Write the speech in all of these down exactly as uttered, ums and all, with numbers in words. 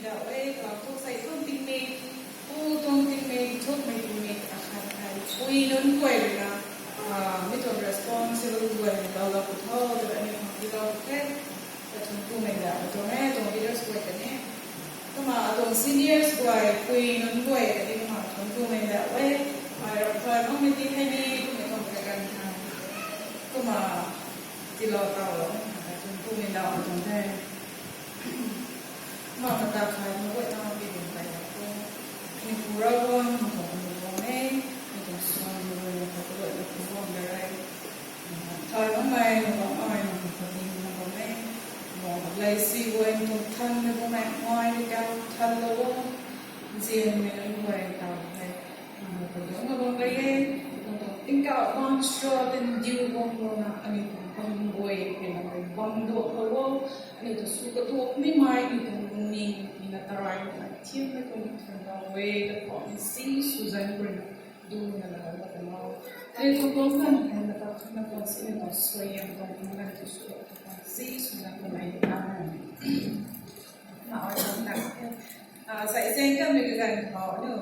Ei, ka thu sei tuang tingmik, pu tuang tingmik, thukmei tingmik akhat hei pui nunc guay rui na, mi tuang responsible guay na lou lou pu tho, tw aniu khang tiilou the. Ka thuanc kumei da, tuang e, tuang leaders guay kani. Kumna atuang seniors guay, pui nunc guay kani kumna thuanc kumei da e. Ai rap thai bangmei ti hei ni, kumna tuang kaganv hei. Kumna tiilou taw lou, ka thuanc kumei da tuang the. Kumna mata khat na guay na pi ding kai da tu. Ni pu Ravguangc, ni tuang pu Ravguangc e, ni tuang suan ni guay na khat guay na pu Ravguangc da rei. Thai bangmei, na bangmei, na bangmei, na bangmei. Mo leisi guay tuang than na bangmei, ngai ni kau than lou o. Nzianmei nunc guay taw hei. Nang kazanc na bam rei e, nang tuang tingkauh bam sra tin diu bam lou na, aniu tuang bam guay, aniu tuang bam duak lou o, aniu tuang sw katuak nimei, aniu tuang lungning, aniu na tarai na thiammei tuang than lou e, ta tuang si sw zan guay na, du na na na ta lou. Aniu tuang tuang kan, kan na ta kan na tuang si na tuang suaihiam tuang kan tu sw, tuang si sw zan guay na, amen. Na, oi, na, na. Ah, sai zeng kan mei kaganv khou, aniu,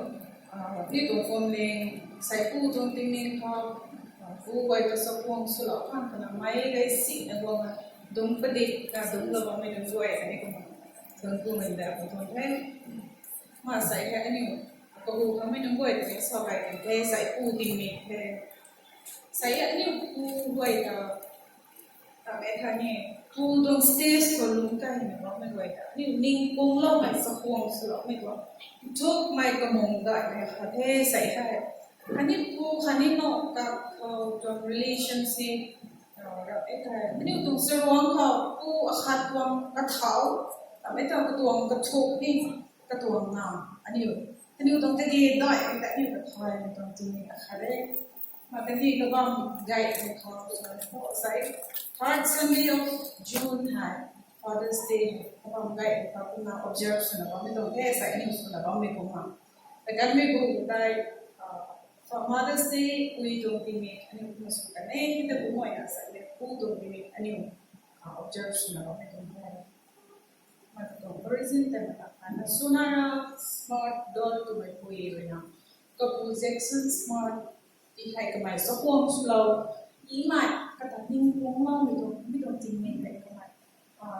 ah, ni tuang phone leng, sai pu tuang tingmik khou, ah, pu guay ta sakuang swlou khang twna mei gay si na guang, dungc padik, na dungc lou bammei nunc guay, ani kumna, dungc pu nunc da pu tuang the. Ma sai hei aniu, kahu khangmei nunc guay ta ni sa gay kan the, sai pu tingmik the. Sai aniu pu guay ta, Tame tha ni, pu tuang stage khou lungc kai na bammei guay ta, aniu ning kungloumei, sakuang swloumei tuang, thukmei kamung daihmei khat the, sei hei. Aniu pu khatni now kakhou tuang relationship, rap e thei, aniu tuang saruangc khou pu akhat tuang kathau, tame tha katuang kathuk ni, katuang na, aniu, aniu tuang kage daihmei ta aniu kathaymei tuang tingmik akhat e. Ma kandih kabam gay khou, so, sei, third Sunday of June hei, Father's Day hei, kabam gay khou kumna observe swna bammei tuang the, sei aniu swna bammei kumna. Takanmei bu tei, Father's Day pui tuang tingmik aniu kumna sw kan e, ta bu mei na sei pu tuang tingmik aniu observe swna bammei tuang the. Ma tuang origin tei mata khatna Sunara Smart Dodd twmei pui rui na, kapu Jackson Smart ti hei kamei sakuang swlou, imei kata ning kungloumei tuang, mi tuang tingmik hei kamei,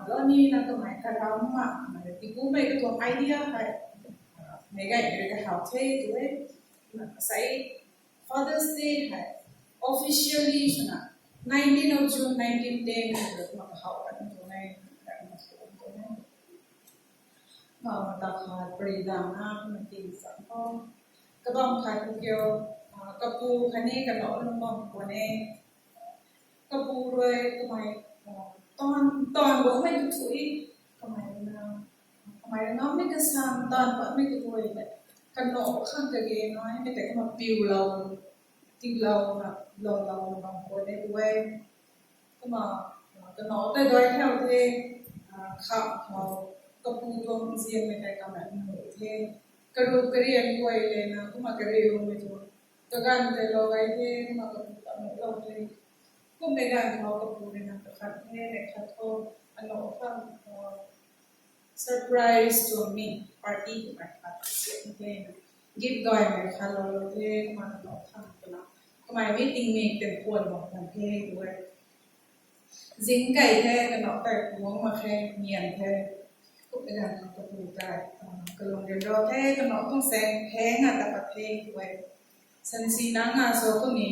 Donnie na kamei karam ma, kamei tikumei katuang idea hei, meic gay rui kahau the tu e, sei Father's Day hei officially swna nineteenth of June nineteen ten hei kumna kahau kan tu e. Mata khat pary dangna kumna tingcham khou, kabam khat tu kiu, kapu khatni kanow lung bam khwan e. Kapu rui kamei, taanv, taanv guangmei kathui, kamei rui na, kamei rui ngammei kasan taanv patmei kathui tei, kanow khang kage naimei tei kumna piulou, tiilouna, loulou bam khwan e tu e. Kumna, kanow tei dai thau the, kha khou, kapu tuang nzianmei tei kamei nuh the. Karup karian guay lena, kumna kariumei tuang kaganv tei lou gay the, kumna kapu ta nuhlou the. Kummei ganv khou kapu rui na kakhat the, mei khat khou, kanow khang, surprise tuang ni, party twmei khat siam the na. Gift gaymei khat loulou the, kumna kanow khang twna, kamei mi tingmik tei puan bam kan the tu e. Zing key the, kanow tei puang mak khe, nian the. Kummei ganv khou kapu tei, kalung rianrou the, kanow tuang saeng theng a ta pat the tu e. Sansi nang a so kuni,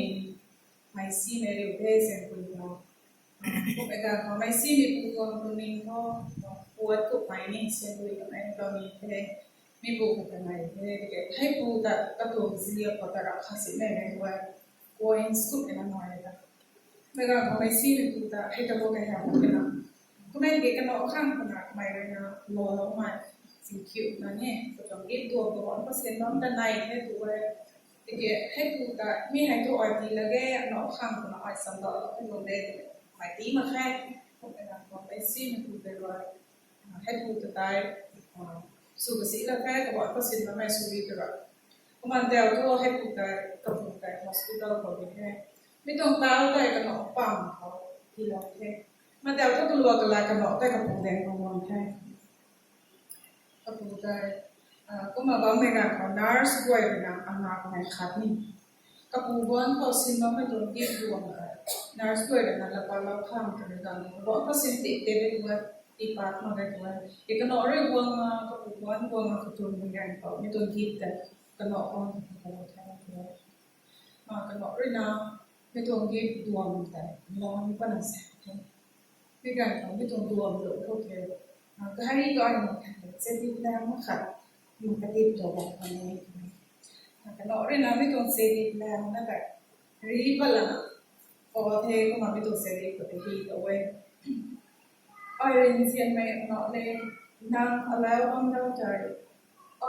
meic simei riu the, saengpui khou. Kummei ganv khou meic simei pu tuang lungning khou, puat kummei ni saengpui kamei lou ni the. Mi pu khou kanei the, tiki thei pu ta katuang ziliak khou ta rap kha simei mei tu e. Coins kummei na nai ta. Meic ganv khou meic simei pu ta hei ta bo kahiam mak kena. Kummei tiki kanow khang twna kamei rui na loulou mei, zingkhiuna ni, katuang gift tuang tuang pasin bam ta nai the tu e. Tiki hei pu ta mi hei thu ai tii lak ge, kanow khang twna ai samdalou the tuang de, mei tii mak khe. Kummei ganv khou meic simei pu tei rui, hei pu ta tei, sw kasi lak the, kabah pasin bammei sw ri tu ra. Kumna tau thu hei pu tei, kapu tei hospital khou di the. Mi tuang tau tei kanow pam khou tiilou the. Kumna tau thu kalua kalai kanow tei kapu daeng khou guang the. Kapu tei, kumna bammei ganv khou nurse guay ruina anakmei khat ni. Kapu guan khou sin bammei tuang gift duang tei nurse guay ruina lapa lou khang twmei ganv khou guan khou sin tei tei rui guan, tii pat mak rui guan. Tei kanac rui guang na, kapu guan guang na katuang mei ganv khou mi tuang gift tei kanac guang khou kapu tei guan. Ma kanac ruina mi tuang gift duang tei lon pana sa the. Mi ganv khou mi tuang duang lou khou the. Kahari tu ai mak the, chedi plan mak khat, mi kadip tu bam kha ni. Kanac ruina mi tuang chedi plan na tei ri pat lana, kau the kumna mi tuang chedi khou tei hi tou e. Ai rui nzianmei na le, nang alau bam dau tei,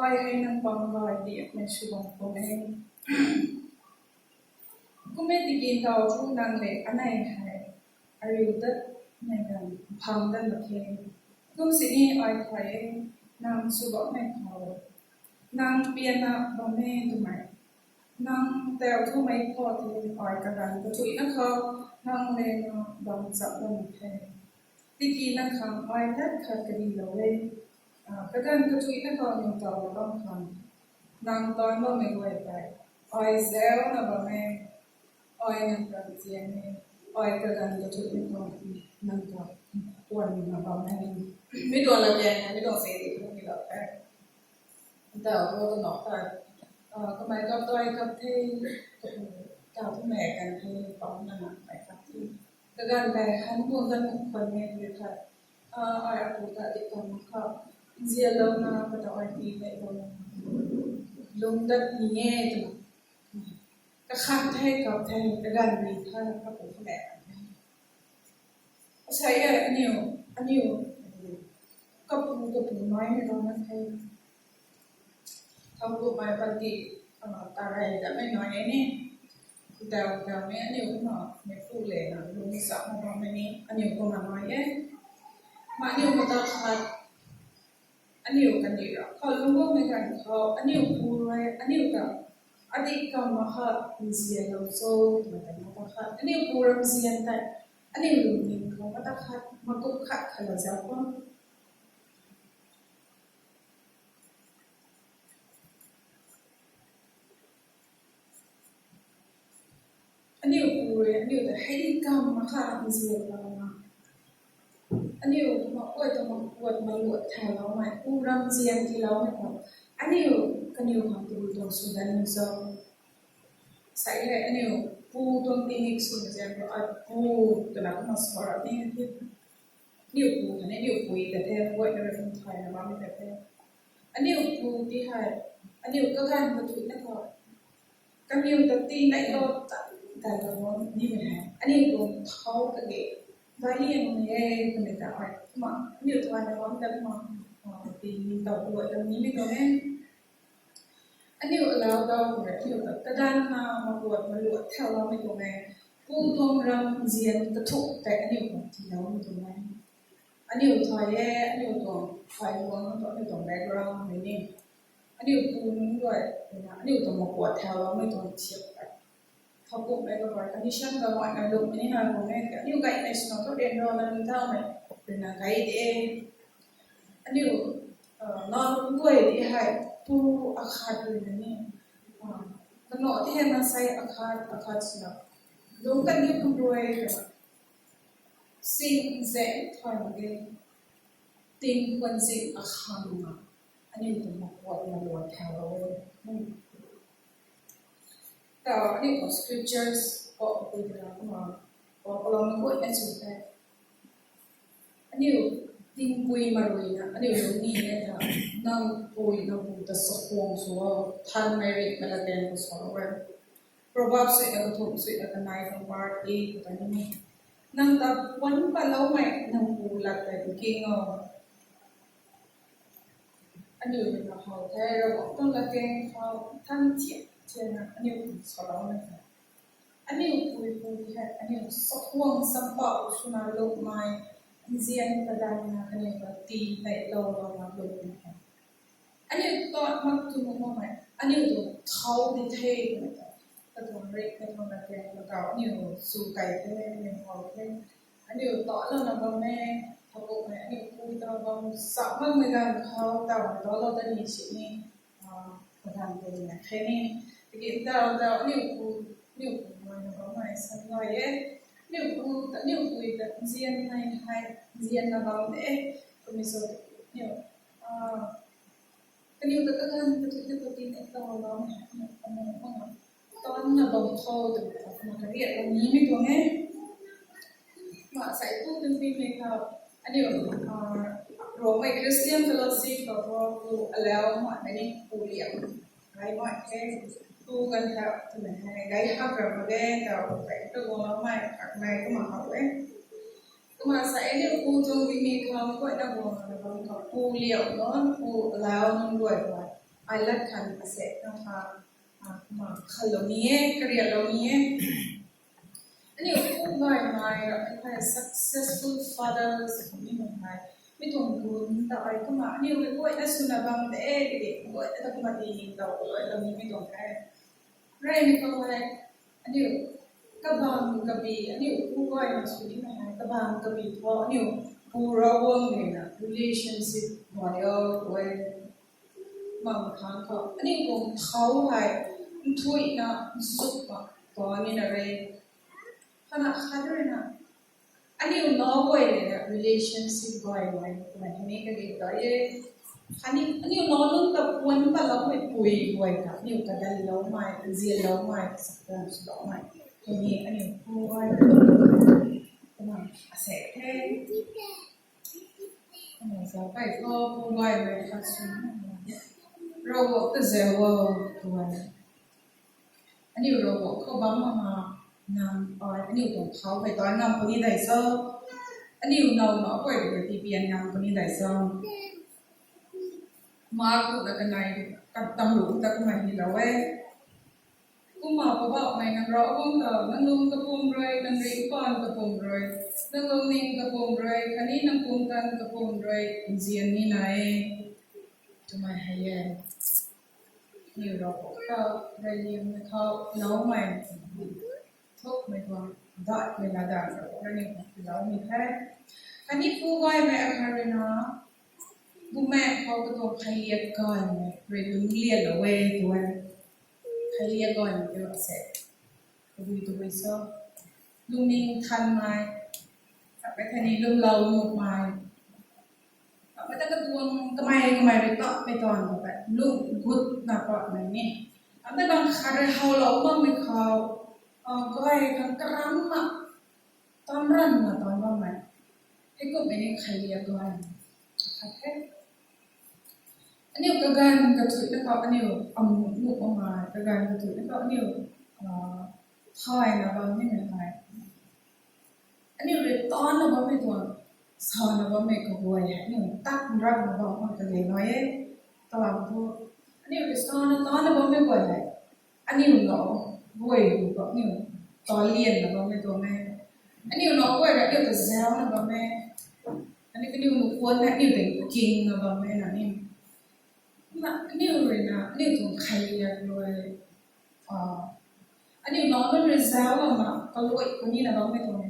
ai hei nang pang gay di akmei sw bam khwan e. Kum e tiki ndau thu nang le anei hei ariu dat mei ganv phang dat mak khe. Kum sini ai thay e, nang sw bammei khou nang pianna bam e twmei, nang tau thumei khou the ai kaganv kathuina khou nang le na bam chap dat mak khe. Tiki nang khang ai tat khat kadilou e, kaganv kathuina khou nang tau bam khang nang tan bammei guay tei ai zauna bam e. Ai nang ta nzian e, ai kaganv kathuina khou nang ta kuanna bam e. Mi tuang latkaeng, mi tuang chedi khou mi lou the. Ntaw khou kanac tei, kamei kap tei kap the, ta thumei kan the, pang lana mei kap the. Kaganv tei han guang kan khwan e tei tha, ai apu ta di kan kha, nzianlouna kata ai tii neihlouna lung dat ni e twna kakhan the, kap the, kaganv rui tha, kapu kha le kan the. Asei e aniu, aniu kapu, kapu naimei tuang na the. Thowkumhmei panty tarey datmei nai e ni. Daw dawmei aniu kumna meipu le na lung sa mak bammei ni aniu kumna nai e. Ma aniu mata khat, aniu kandih ra khou lungc bammei ganv khou aniu pu rui aniu ta adih kam mak kha nzianlou cho twmei ta mata khat aniu pu ram nzian tei aniu lungning khou mata khat makup khat khat la zauc khou aniu pu rui aniu ta hei di kam mak kha nzianlouna, aniu makuai ta makuat maluat thauloumei pu ram nzian tiiloumei khou aniu kaniw khang tabui tuang sw dat ni cho? Sei hei aniu pu tuang tingmik swna zian khou ai pu twna kumna sa rap ni the. Aniu pu khatni aniu pui ta the, guayna rui kum thayna bammei ta the. Aniu pu ti hei aniu kaganv kathuina khou kaniw ta tii neihlou ta, ta lou nimei hei aniu tuang thau kage daic liangmei e twmei ta ai kumna aniu thayna bam ta kumna tii ni taw guay ta nimei tuang e. Aniu alau dau khou rui aniu ta kadanna makuat maluat thauloumei tuang e. Pu tuang ram nzian kathuk tei aniu khang tiiloumei tuang e. Aniu thay e, aniu tuang phay guang tu aniu tuang background mei ni, aniu pu nunc guay ruina aniu tuang makuat thauloumei tuang thiak tei thowkumhmei kaguay condition kaguayna lungmei ni nai guang e. Aniu gaymei swna thu ryanrana lungc thaumei ruina gay de. Aniu nunc guay ti hei pu akhat ruina ni, kanac ti hei maansei akhat akhat swna lungc kaniw kum rui sing zaeng thay mak ge, tingkhuan zing akhangna aniu tuang makuat maluat thaulou e. Tau aniu khou scriptures khou pui tana kumna khou kalou na guayna chu the. Aniu tingpui maruina aniu lungning e ta, nang pui nang pu ta chakhwang sw o, thanmei ringhmei latkaeng khou salou e. Proverbs suina kathumh suina kanei khang part e khou ta ni, nang ta puan patloumei nang pu lat tei king o. Aniu ruina how the, Ravguangc tuang latkaeng khou than thiak thiakna aniu pu saloumei the. Aniu pui pu hei aniu chakhwang champauh swna lungmei, nzian kadanna kaniw ta tii neihloulouna lungmei the. Aniu tat mak tu makmei aniu tuang thau di the twmei ta, katuang rik katuang latkaeng khou tau aniu chu kai the, aniu how the. Aniu talouna bam e, Thapuk mei aniu pu ta bam sa makmei ganv khou taw taw lou ta ni si ni, ah, kaganv tei na khe ni. Tiki taw taw aniu pu, aniu pu mei na bam mei sa gay e. Aniu pu, aniu pui ta nzian mei hei, nzian na bam de. Kumei so aniu, ah, kaniw ta kaganv ta tu tu tu tin ek ta bam mei hei, aniu pu mei na bam khou tu ta kumna kariat lou nimei tuang e. Kumna sa tu tu tin mei khou aniu, ah, Rongmei Christian Fellowship khou pu alau ma mei ni pu liam. Gai ma the, pu ganv tha twmei hei gai hak ra mak ge, taw kai ta guang lou mei, kak mei kumna hak e. Kumna sa aniu pu tuang tingmik khou guayna guang na bam khou pu liam nunc, pu alau nunc guay khou ai lat khan asek na kha, ah, kumna khan lou ni e, kariat lou ni e. Aniu pu gay mei ra, ai successful fathers ni mei hei, mi tuang gun ta ai kumna aniu mei guayna swna bam de, tiki guayna ta kumna ti ning taw guay lou ni mi tuang e. Rey ni khou hei, aniu kabam kabi, aniu pu gay na sw ni mei hei, kabam kabi thu aniu pu Ravguangc rui na relationship guay o, guay mang khang khou aniu tuang thau hei nthuina nzuk mak tuang ni na re. Kana khat rui na aniu nac guay rui na relationship guay mei kumna hei ni kage ta e. Khatni aniu nac nunc ta puan paloumei pui guay ta aniu kadan loumei, nzian loumei, sak tan swloumei hei ni aniu pu guay kumna asek the. Kumna sa kai khou pu guay mei khat sw, Ravguangc ta zauc o, pu guay. Aniu Ravguangc khou bam mak na, nang ai aniu tuang thau hei tan ngam puni dei cho? Aniu nac nac guay rui tipian ngam puni dei cho? Mark tu na kanei, kan tam lu ta kumna hylou e. Kumna Poubauhmei nang Ravguangc ta nang lung kapwm rui, nang ringcpaan kapwm rui, nang lungning kapwm rui, khatni nang pumtan kapwm rui nzian ni na e, twmei hei e. Aniu Ravguangc ta reyliangmei khou loumei, thukmei tuang datmei latdanv Ravguangc rui ni khou loumei the. Khatni pu gaymei akhat rui na, bumaengh khou katuang kheiliak gaymei rui lungc lianlou e tu e. Kheiliak gaymei tei asei, tabui tabui cho, lungning thanmei, ramhmei thei ni lwmlou nuhmei, ramhmei ta katuang kamei kamei rui tatmei tuang ta lung gutna patmei ni, ramhmei bang khat rui howlou makmei khou, gay khang karamna, taanv ranna taanv bammei, heikumhmei ni kheiliak gaymei akhat the. Aniu kaganv kathuina khou aniu amu nuh bammei, kaganv kathuina khou aniu thayna bam nimei hei, aniu rui taanna bammei tuang, sana bammei kaguay hei aniu tat nrapna bam khang kage nai e. Kalam thu, aniu rui sana taanna bammei guay hei aniu nac guay ru khou aniu talianna bam e tuang e. Aniu nac guay rui aniu ta zauna bam e. Aniu kaniw nuh kuan hei aniu tei kingna bam e na ni. Kumna aniu rui na aniu tuang kheiliak rui, aniu nac nunc rui zaulouna kaluai kanina bammei tuang e.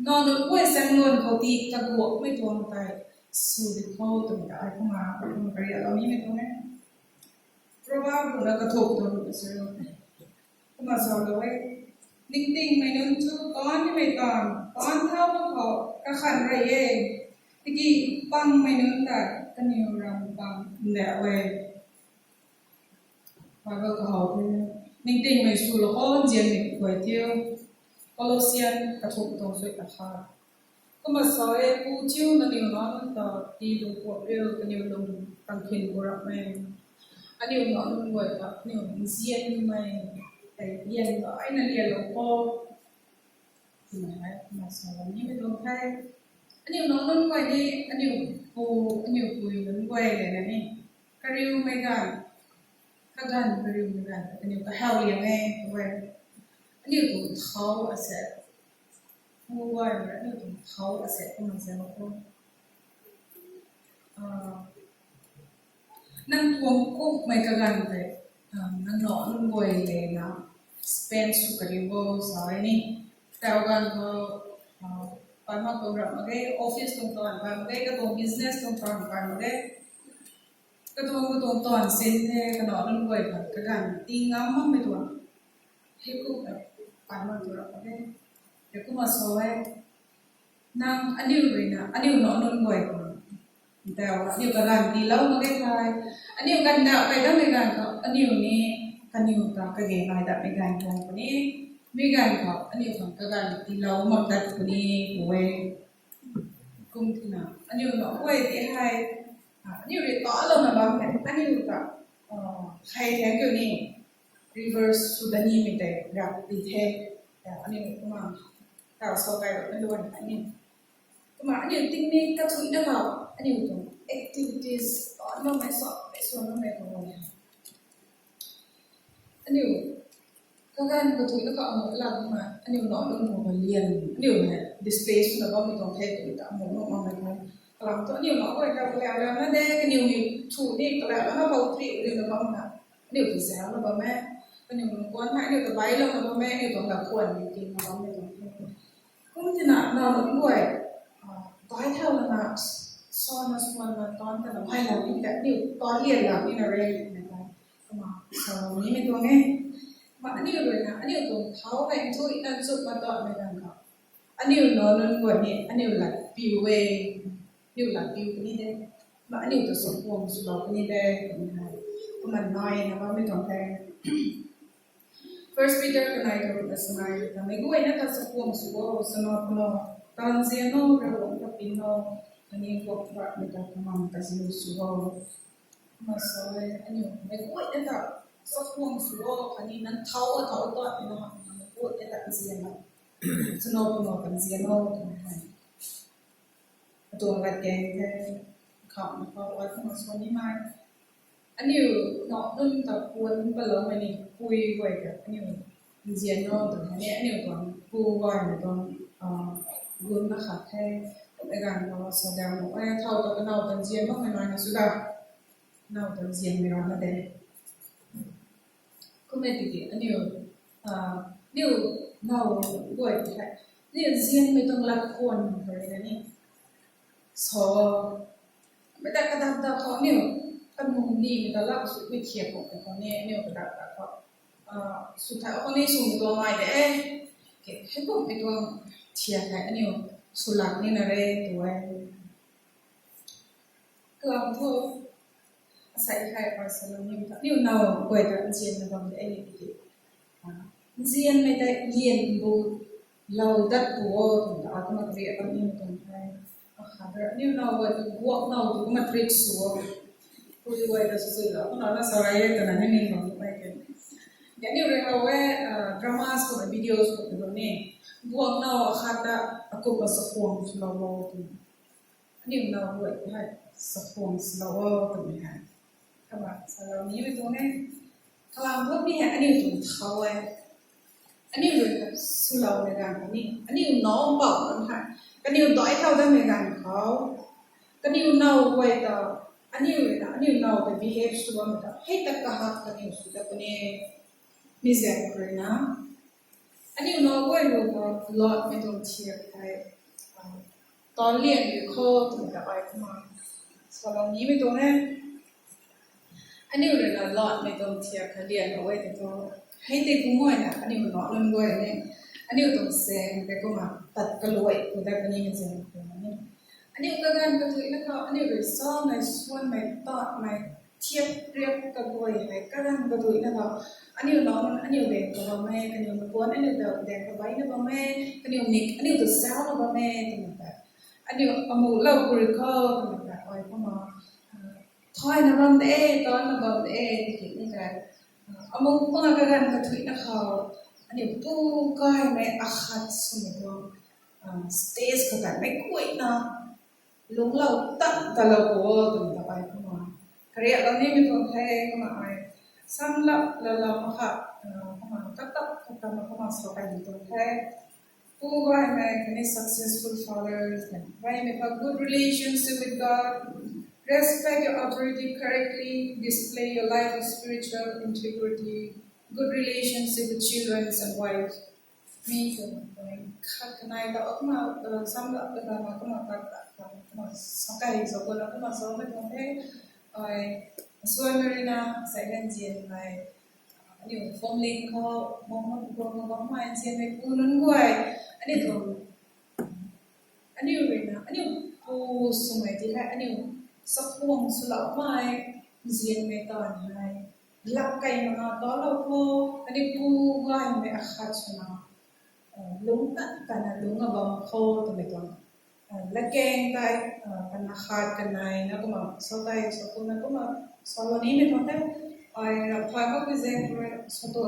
Nac nunc guay zaengluan khou ti kaguakmei tuang tei sw di khou twmei ta ai kumna, kumna kariaklou nimei tuang e. Proverb rui na kathumh tuang rui sa, kumna salou e. Ningtingmei nunc thu taanv nimei taanv, taanv thau mak khou kakhan rey e. Tiki pangmei nunc ta kaniw ram pang nda e. Bible kahaw the, ningtingmei swlou khou nzianmei guay thiu. Colossian kathumh tuang sui akhat. Kumna sa e, pu thiu, nangniw nac nunc ta tiilung kuak riu, kaniw lung tangkhin gu rapmei, aniu nac nunc guay ta aniu nzianmei tei lian gayna lianlou khou, twmei hei kumna salou nimei tuang the. Aniu nac nunc guay ni aniu pu, aniu pui nunc guay lana ni kariumei ganv, kaganv kariumei ganv aniu kahaw liang e, aniu tuang thau asei, pu guay rui aniu tuang thau asei kumna zaeng khou, nang tuang kummei kaganv tei nang nac nunc guay lana spend sw kariu o sa e ni. Tau ganv khou pan mak tuang rap mak ge, office tuang taanv pan mak ge, katuang business tuang taanv pan mak ge. Katuang katuang taanv sin the, kanac nunc guay khang kaganv tii ngam makmei tuang. Hei kum ta pan mak tuang rap mak ge. Hei kumna sa e. Nang aniu rui na, aniu nac nunc guay khang, ntau aniu kaganv tiilou mak ge thei, aniu kandauh kai dammei ganv khou aniu ni, kaniw ta kage nai datmei ganv khou puni, mi ganv khou aniu khang kaganv tiilou mak dat puni, pu e. Kum tina, aniu nac guay tei hei, aniu rui talouna bam the, aniu ta, hei thank you ni, reverse sw da nimei tei rap ti the, aniu kumna, tau sa kai rap na luan aniu. Kumna aniu tingmik kathuicna khou, aniu tuang activities, taanv makmei sa, mei swan makmei khou e. Aniu, kaganv kathuicna khou amuh lam kumna, aniu nac nunc khou lian, aniu hei display swna bammei tuang the tw ta amuh nuh makmei khou. Kalam thu aniu nac guay ta kalau lam na de, kaniw ni thu ni kalau lam na bou tri aniu na bam na. Aniu tu zaucna bam e, kaniw nunc kuan hei aniu ta bailouna bam e, aniu tuang lat kuan ni tingna bammei tuang the. Kum tina nac nunc guay, bai thau lana, swanna swanna taanv tana bailou ni ta, aniu taanv lian lam ni na re, na ta, kumna salou nimei tuang e. Kumna aniu rui na, aniu tuang thau hei nthuihna nchumhna taanvmei ganv khou, aniu nac nunc guay ni aniu lat piu e, aniu lat piu puni de. Kumna aniu ta chakhwang swlou puni de, twmei hei, kumna naina bammei tuang the. First Peter kanei karuna sanei ta, meic guayna ta chakhwang sw o, chana pwna, taanzian o, Ravguangc ta ping o, khatni kuak vatmei ta kamang ta ziu sw o. Kumna sa e, aniu meic guayna ta chakhwang sw o, khatni nang thau a thau ta pina, meic guayna ta nzian o, chana pwna ta nzian o, twmei hei. Atuang latkaeng the, khou na khou lat kumna sa nimei. Aniu nac nunc ta kuan paloumei ni pui guay ta aniu nzian o twmei ni aniu tuang pu guaymei tuang, gunna khat the. Kummei ganv khou sa dau nuh e, thau ta kanow ta nzian makmei nai na sw da. Kanow ta nzianmei rana de. Kummei tiki aniu, aniu nac guay tei hei, aniu nzianmei tuang lat khwan khou rui na ni, sa, mei ta kadap dap khou aniu, kanung nimei ta lak swmei thiak khou khou ni aniu kadap dap khou, sw thau khou ni swmei tuang nai de, hei kummei tuang thiak hei aniu swlak ni na re tw e. Kalam thu, asei hei Barcelona ni ta, aniu nac guay ta nzianna bam de ni tiki, nzianmei tei lian bu lou dat pu o twmei ta, kumna kari akam ni tuang the. Akhat aniu nac guay ta guak nac tu kumna treat sw o. Pui guay ta sw sw lou, kumna na sa rey e twna ni ning bam de. Aniu rui how e, dramas kumna videos kumna ni, guak nac akhat ta akumna chakhwang swlou o twmei. Aniu nac guay hei chakhwang swlou o twmei hei, kumna salou nimei tuang e. Kalam thu mi hei aniu tuang thau e. Aniu rui ta swloumei ganv khou ni, aniu nac mpouh kan hei, kaniw dai thau datmei ganv khou, kaniw nac guay ta, aniu rui ta aniu nac ta behave sw bammei ta hei ta kahak kaniw sw ta puni, mi zaeng rui na. Aniu nac guay rui ta Lotmei tuang thiak hei, taanv lian ri khou twmei ta ai kumna salou nimei tuang e. Aniu rui na Lotmei tuang thiak hei lian khou e tei thu, hei tei kumna na aniu nac nunc guay ni, aniu tuang zaeng tei kumna tat kaluai ku dat kanimei zaeng khou ni, aniu kaganv kathuicna khou aniu rui samei swanmei tatmei thiak riak kaguay hei kaganv kathuicna khou, aniu nac nunc aniu daeng khou bam e, kaniw nac kuan aniu daeng khou baina bam e, kaniw mik aniu ta zaucna bam e twmei ta, aniu amuh lou kuri khou twmei ta ai kumna, thayna bam de, taanna bam de tiki ni tei, amuh kumna kaganv kathuicna khou, aniu pu gaymei akhat swmei tuang stage khou ta meic guayna lungclou tan talou pu o twmei ta ai kumna kariaklou nimei tuang the. Kumna ai samlap lala makha, kumna katak katak na kumna sa kaimei tuang the. Pu gaymei khatni successful fathers, gaymei kha good relationship with God, respect your authority correctly, display your life of spiritual integrity, good relationship with children and wives. Mi tuang point khat kanei ta kumna samlou ta kumna kumna sakai sa kumna kumna samei tuang the. Ai, suan ruina sailan zian hei aniu phwamling khou bam bam bam bam bam hei zian hei pu nunc guay aniu tuang aniu ruina aniu pu swmei ti hei aniu sakhwang swloumei zianmei taanv hei lak kai mana talou khou aniu pu gaymei akhat swna lungc tat tatna lungc a bam khou twmei tuang latkaeng tei kana khat kanei na kumna sa tei sa kumna kumna salou nimei tuang the. Ai, Ravpha khou kazek rui satuang